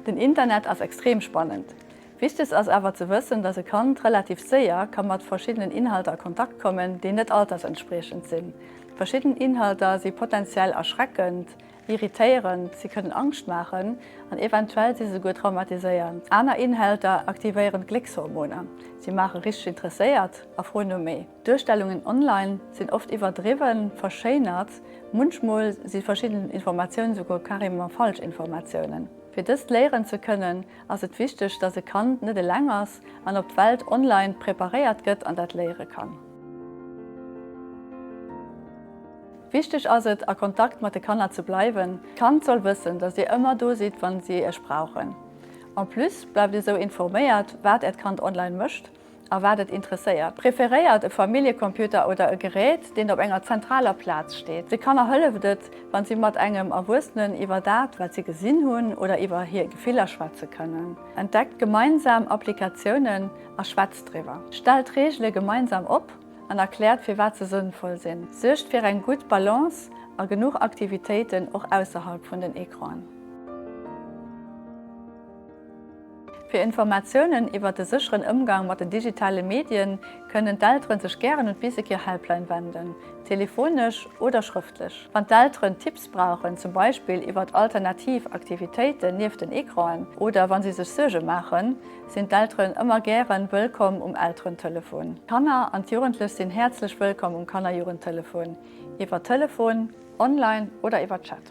Den Internet ass extrem spannend. Wichteg ass awer ze wëssen, dass e Kand relativ séier ka mat verschiddenen Inhalter a Kontakt kommen, déi net altersentspriechend sinn. Verschidden Inhalter si potenziell erschreckend, irritéierend, si kënnen Angscht maachen an eventuell si se souguer traumatiséiernd. Aner Inhalter aktivéieren d'Gléckshormoner, si maache richteg interesséiert a froen no méi. D'Duerstellungen online sinn oft iwwerdriwwen, verschéinert, munchmol si verschidden Informatiounen souguer carrément falsch Informatiounen. Fir dëst léieren ze kënnen, ass et wichteg, dass e Kand net eleng ass an op d'Welt online preparéiert gëtt an dat léiere kann. Wichteg ass et, a Kontakt mat de Kanner ze bleiwen. D'Kand soll wëssen, dass dir ëmmer do sidd, wann si iech brauchen. En plus bleift dir sou informéiert, wat äert Kand online mécht a wat et interesséiert. Preferéiert e Familljecomputer oder e Gerät, deen op enger zentraler Plaz steet. De Kanner hëlleft et, wann si mat engem Erwuessenen iwwer dat, wat si gesinn hunn oder iwwer hir Gefiller schwätze kënnen. Entdeckt gemeinsam Applikatiounen a schwätzt driwwer. Stellt Reegele gemeinsam op an erkläert, firwat se sënnvoll sinn. Suergt fir eng gutt Balance a genuch Aktivitéiten och ausserhalb vun den Ecranen. Fir Informatiounen iwwer de sécheren Ëmgang mat den digitale Medien kënnen d'Elteren sech gären un d'Bisekier Helpline wenden, telefonesch oder schrëftlech. Wann d'Elteren Tipps brauchen, zum Beispill iwwer alternativ Aktivitéiten nieft den Ecranen oder wa si sech Suerge maachen, sinn d'Elteren ëmmer gären wëllkomm um Elterentelefon. D'Kanner an d'Jugendlech sinn häerzlech wëllkomm um Kannerjugendtelefon, iwwer Telefon, online oder iwwer Chat.